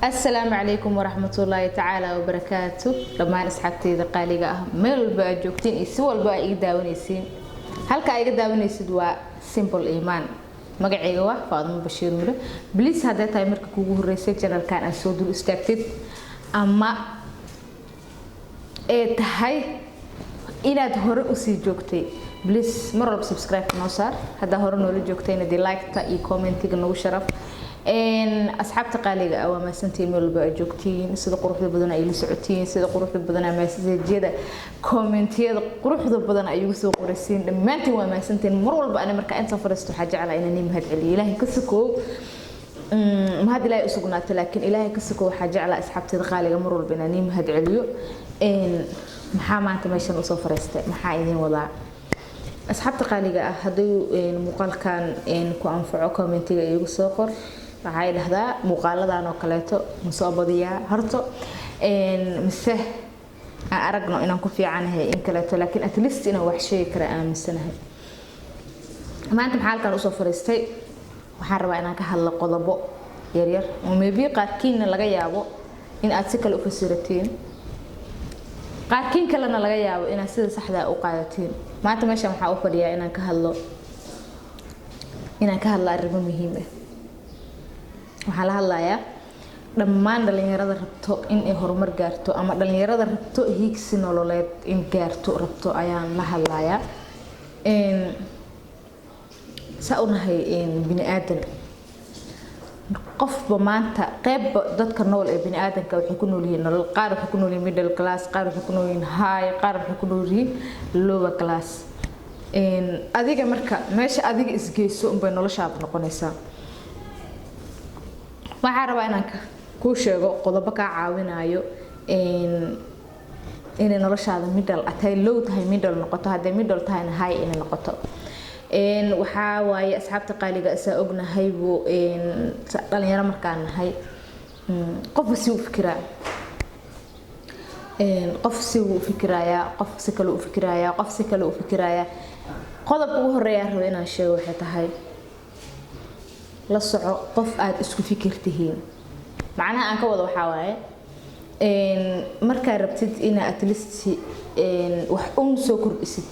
Asalaamu calaykum waraxmatullaahi tacaala wabarakaatu. Dhammaan asxaabteyda qaaliga ah, meel walba aad joogtiin iyo si walba aa iga daawanaysiin, halka aa iga daawanaysid waa Simple Imaan. Magacayga waa Faadumo Bashiir Mure. Please, hadday tahay marka kugu horeysay channelkan aad soo dul istaagtid ama ee tahay inaad hore usii joogtay, please mar walba subscribe noo saar. Haddaa hore noola joogtayna, dee like-ta iyo commentiga nagu sharaf. Asxaabta qaaliga ah, waa mahadsantihiin meel walba aad joogtiin, sida quruxda badan ay la socotiin, sida quruxda badan message-yada, commentiyada quruxda badan ay igu soo qoraysiin. Dhammaantiin waa mahadsantihiin. Mar walba ani markaa inta fariisto waxaa jeclaa inaan nii mahad celiyo. Ilaahay ka sokoow, mahad Ilaahay u sugnaatay, laakiin Ilaahay ka sokoow waxaa jeclaa asxaabteeda qaaliga mar walba inaan nii mahad celiyo. Maxaa maanta meeshan usoo fariistay? Maxaa idiin wadaa, asxaabta qaaliga ah? Haddii muuqaalkan ku anfaco, commentiga iigu soo qor. Waxay dhahdaa muuqaaladan oo kaleeto ma soo badiyaa horto, mise aan aragno inaan ku fiicanahay in kaleeto, laakiin at least inaan wax sheegi kara aaminsanahay. Maanta maxaa halkan usoo fariistay? Waxaan rabaa inaan ka hadlo qodobo yaryar oo maybe qaarkiinna laga yaabo in aad si kale u fasiratiin, qaarkiin kalena laga yaabo inaad sida saxdaa u qaadatiin. Maanta meeshan waxaa u fadhiyaa inaan ka hadlo arrimo muhiim ah. Waxaan la hadlayaa dhammaan dhalinyarada rabto in ay horumar gaarto ama dhalinyarada rabto hiigsi nololeed in gaarto rabto ayaan la hadlayaa. Saa u nahay bini aadan, qofba maanta qeybba dadka nool ee bini aadanka waxay ku nool yihiin nolol. Qaar waxay ku nool yihiin middle class, qaar waxay ku nool yihiin high, qaar waxay ku nool yihiin lower class. Adiga marka meesha adiga isgeyso unbay noloshaada noqonaysaa. Waxaa rabaa inaan kuu sheego qodobo kaa caawinayo inay noloshaada middle atay low tahay middle noqoto, hadday middle tahayna high inay noqoto. Waxaa waaye, asxaabta qaaliga, isaa ognahay buu dhalinyaro markaan nahay, qofba si u fikiraa, qof si wuu u fikirayaa, qof si kale u fikirayaa, qof si kale u fikirayaa. Qodobka ugu horeeya rabo inaan sheego waxay tahay: la soco qof aad isku fikir tihiin. Macnaha aan ka wado waxaa waaye, markaa rabtid inaa at least wax un soo kordhisid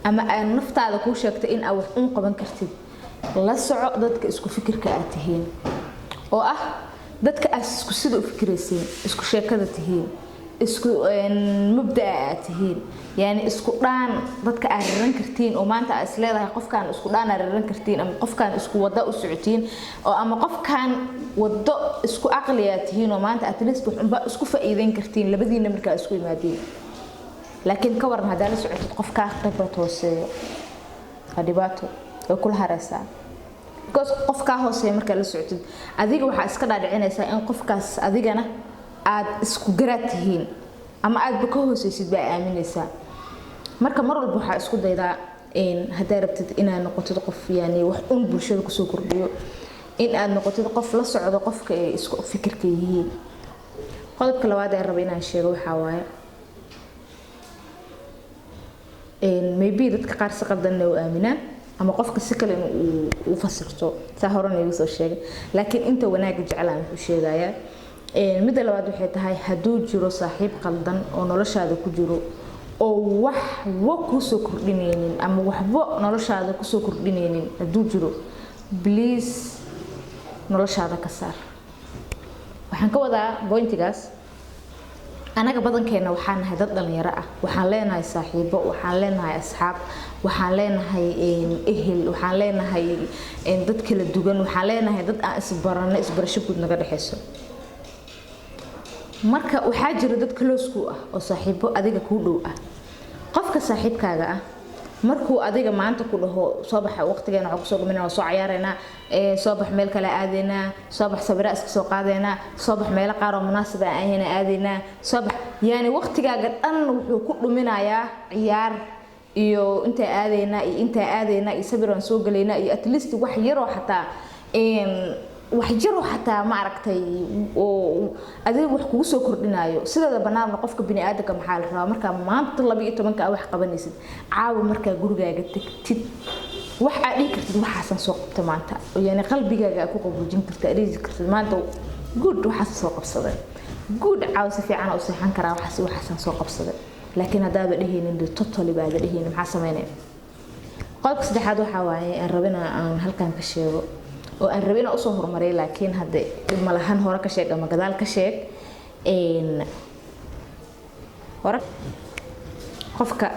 ama aad naftaada kuu sheegtay in aad wax un qaban kartid, la soco dadka isku fikirka aad tihiin, oo ah dadka aad isku sida u fikiraysiin, isku sheekada tihiin, isku mabda'a aad tihiin, yani isku dhaan dadka aad raran kartiin, oo maanta aad isleedahay qofkaan isku dhaan aad raran kartiin, ama qofkaan isku wada u socotiin, oo ama qofkaan wado isku aqli aad tihiin, oo maanta at least wax unba isku faa'iideyn kartiin labadiina markaa isku yimaadiin. Laakiin ka waran haddaa la socotid qof kaa khibrad hooseeyo? Waa dhibaato, way kula hareysaa, because qof kaa hooseeya markaa la socotid, adiga waxaa iska dhaadhicinaysaa in qofkaas adigana aad isku garaad tihiin ama aadba ka hooseysid baa aaminaysaa. Marka mar walba waxaa isku daydaa, haddaa rabtid inaad noqotid qof yani wax un bulshada kusoo kordhiyo, in aad noqotid qof la socdo qofka ay isku fikirka yihiin. Qodobka labaad ee raba inaan sheego waxaa waaye, maybe dadka qaar si qaldanna u aaminaan ama qofka si kale in uu fasirto, saa horena igu soo sheegay, laakiin inta wanaagga jeclaan wuxuu sheegayaa. Midda labaad waxay tahay, hadduu jiro saaxiib qaldan oo noloshaada ku jiro oo waxba kuusoo kordhinaynin ama waxba noloshaada kusoo kordhinaynin hadduu jiro, please noloshaada ka saar. Waxaan ka wadaa pointigaas, anaga badankeena waxaa nahay dad dhalinyaro ah. Waxaan leenahay saaxiibo, waxaan leenahay asxaab, waxaan leenahay ehel, waxaan leenahay dad kala duwan, waxaan leenahay dad aan isbarano, isbarasho guud naga dhexeyso. Marka waxaa jira dad close ku ah oo saaxiibo adiga kuu dhow ah. Qofka saaxiibkaaga ah markuu adiga maanta ku dhaho, "Soo baxa, waqtigeena waxaa kusoo dhuminaa, waa soo cayaareynaa, soo bax, meel kale aadaynaa, soo bax, sawira iska soo qaadaynaa, soo bax, meelo qaar oo munaasib aan ahayna aadaynaa, soo bax," yani waqtigaaga dhan wuxuu ku dhuminayaa ciyaar iyo intaa aadaynaa iyo intaa aadaynaa iyo sawir aan soo galaynaa iyo at least wax yaroo xataa, wax yaroo xataa, ma aragtay, oo adiga wax kugu soo kordhinayo. Sideeda banaanna qofka biniaadanka maxaa la rabaa? Markaa maanta 12-ka aa wax qabanaysid, caawa markaa gurigaaga tagtid, wax aad dhihi kartid, "Waxaasaan soo qabta maanta," yani qalbigaaga aad ku qaboojin kartid, aad dhihi kartid maanta. Good, waxaas soo qabsaday. Good, caaw si fiican u seexan karaa, waxaas waxaasaan soo qabsaday. Laakiin haddaaba dhehaynin de, totally baada dhehaynin, maxaa sameynaya? Qodobka saddexaad waxaa waaye aan rabina aan halkan ka sheego oo aan rabin inaan usoo horumariyo, laakiin hadde dhib ma lahan, hore ka sheeg ama gadaal ka sheeg. Hore qofka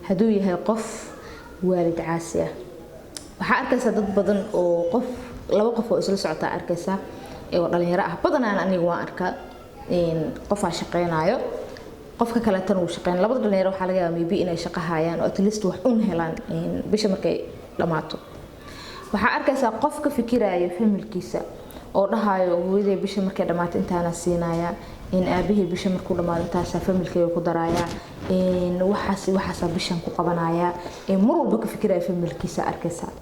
hadduu yahay qof waalid caasi ah, waxaa arkaysaa dad badan oo qof, laba qof oo isla socotaa arkaysaa oo dhalinyaro ah badanaan. Aniga waan arkaa, qofaa shaqeynayo, qofka kaleetana wuu shaqeyn. Labada dhalinyaro waxaa laga yaabaa maybe inay shaqo hayaan oo at least wax un helaan bisha markay dhammaato. Waxaa arkaysaa qof ka fikiraayo familkiisa oo dhahayo, "Hooyaday bisha markay dhammaato intaana siinaya, in aabahey bisha markuu dhammaado intaasaa familkeyga ku daraya, waxaas waxaasaa bishan ku qabanaya." Mar walba ka fikiraya familkiisa arkaysaa.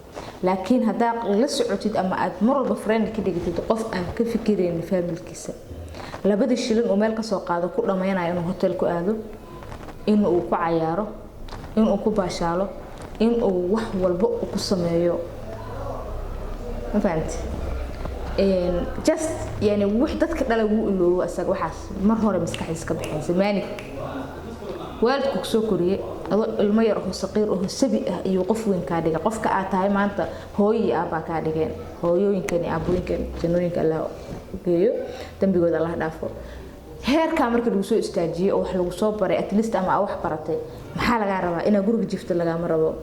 Laakiin haddaa la socotid ama aad mar walba friend ka dhigatid qof aan ka fikiraynin familkiisa, labadii shilin uu meel kasoo qaado ku dhammaynayo inuu hotel ku aado, inuu ku cayaaro, inuu ku baashaalo, inuu wax walba ku sameeyo, ma fahamti? Just yani wax dadka dhala wuu iloobo asaga, waxaas mar hore maskaxdiisa ka baxaysa. Maanig waalidku kusoo koriyey adoo ilmo yar oo saqiir oo sabi ah iyo qof weyn kaa dhigay, qofka aad tahay maanta hooyo iyo aabbaa kaa dhigeen. Hooyooyinkan iyo aabbooyinkan jannooyinka Allah geeyo, dambigooda Allah dhaafo. Heerkaa marka lagu soo istaajiyey oo wax lagu soo baray at least ama aa wax baratay, maxaa lagaa rabaa? Inaad guriga jifto lagaama rabo,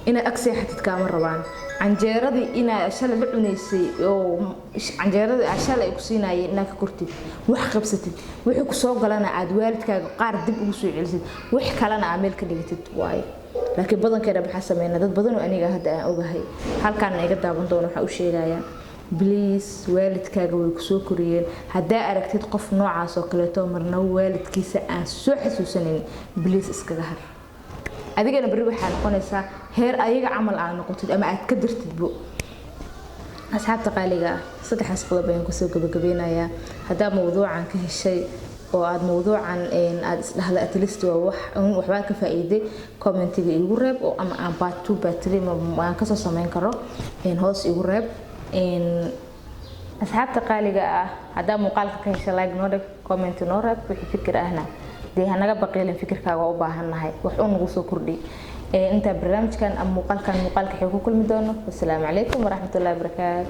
inaad ag seexatid kaama rabaan. Canjeeradii inaa shalay la cunaysay oo canjeeradii aa shalay ay ku siinaayeen inaad ka kortid, wax qabsatid, wixii ku soo galana aad waalidkaaga qaar dib ugu soo celisid, wax kalena aa meel ka dhigatid waaye. Laakiin badankeena maxaa sameynaa? Dad badan oo aniga hadda aan ogahay halkaana iga daawan doono waxaa u sheegayaa, please, waalidkaaga way kusoo koriyeen. Haddaa aragtid qof noocaas oo kaleeto marnaba waalidkiisa aan soo xasuusanayn, please iskaga har. Adigana berri waxaa noqonaysaa heer ayaga camal aad noqotid ama aad ka dirtidbo. Asxaabta qaaliga ah, saddexdaas qodob ayaan kusoo gabagabeynayaa. Haddaa mawduucan ka heshay oo aad mawduucan aad isdhahda at least waa wax waxbaa ka faa'iiday, commentiga igu reeb, oo ama aan part two, part three aan kasoo sameyn karo, hoos igu reeb. Asxaabta qaaliga ah, haddaa muuqaalka ka hesha, like noo dhig, comment noo reeb. Wixii fikir ahna dee hanaga baqiilin, fikirkaaga u baahannahay, wax u nagu soo kordhi. Intaa barnaamijkan ama muuqaalkan muuqaalka xig ku kulmi doono, wasalaamu calaykum waraxmatullahi wabarakaatu.